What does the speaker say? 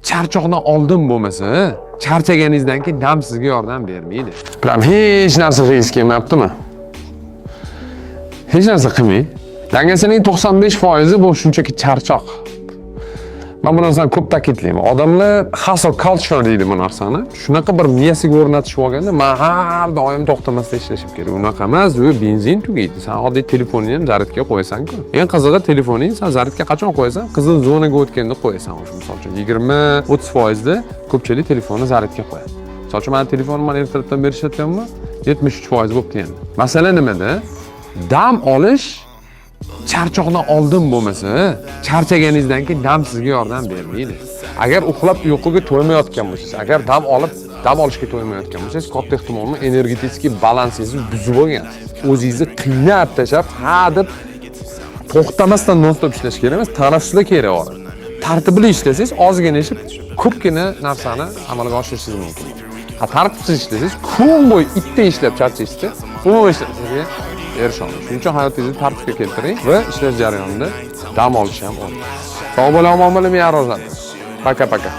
Charchoqdan oldin bo'lmasa, charchaganingizdan keyin dam sizga yordam bermaydi. Prям hech narsa qilgingiz kelmayaptimi? Hech narsa qilmang. Dangasaning 95% bu shunchaki charchoq. Man bu narsani ko'p ta'kidlayman. Odamlar hustle culture deydi bu narsani. Shunaqa bir miyasiga o'rnatishib olganda, man har doim to'xtamasdan ishlashim kerak. Unaqa emas, u benzin tugaydi. San oddiy telefoningni ham zaryadga qo'yasan-ku. Eng qizig'i, telefoning san zaryadga qachon qo'yasan? Qizil zonaga o'tganda qo'yasan o'sha, misol uchun 20-30 foizda ko'pchilik telefonni zaryadga qo'yadi. Misol uchun, mani telefonim, man ertalabdan beri ishlatyapman, 73% bo'libdi endi. Masala nimada? Dam olish charchoqdan oldin bo'lmasa, charchaganingizdan keyin dam sizga yordam bermaydi. Agar uxlab uyquga to'ymayotgan bo'lsangiz, agar dam olib dam olishga to'ymayotgan bo'lsangiz, katta ehtimol bilan energetik balansingizni buzib olgansiz. O'zingizni qiynab tashlab, ha deb to'xtamasdan non stop ishlash kerak emas, tanaffuslar kerak orada. Tartibli ishlasangiz, ozgina ishlab, ko'pgina narsani amalga oshirishingiz mumkin. Ha, tartibsiz ishlasangiz, kun bo'yi itday ishlab charchaysizda, umuman hech narsaga erisha olmaysiz. Shuning uchun hayotingizni tartibga keltiring va ishlash jarayonida dam olishni ham o'rganing. Sog' bo'ling, omon bo'ling, men. Пока, пока.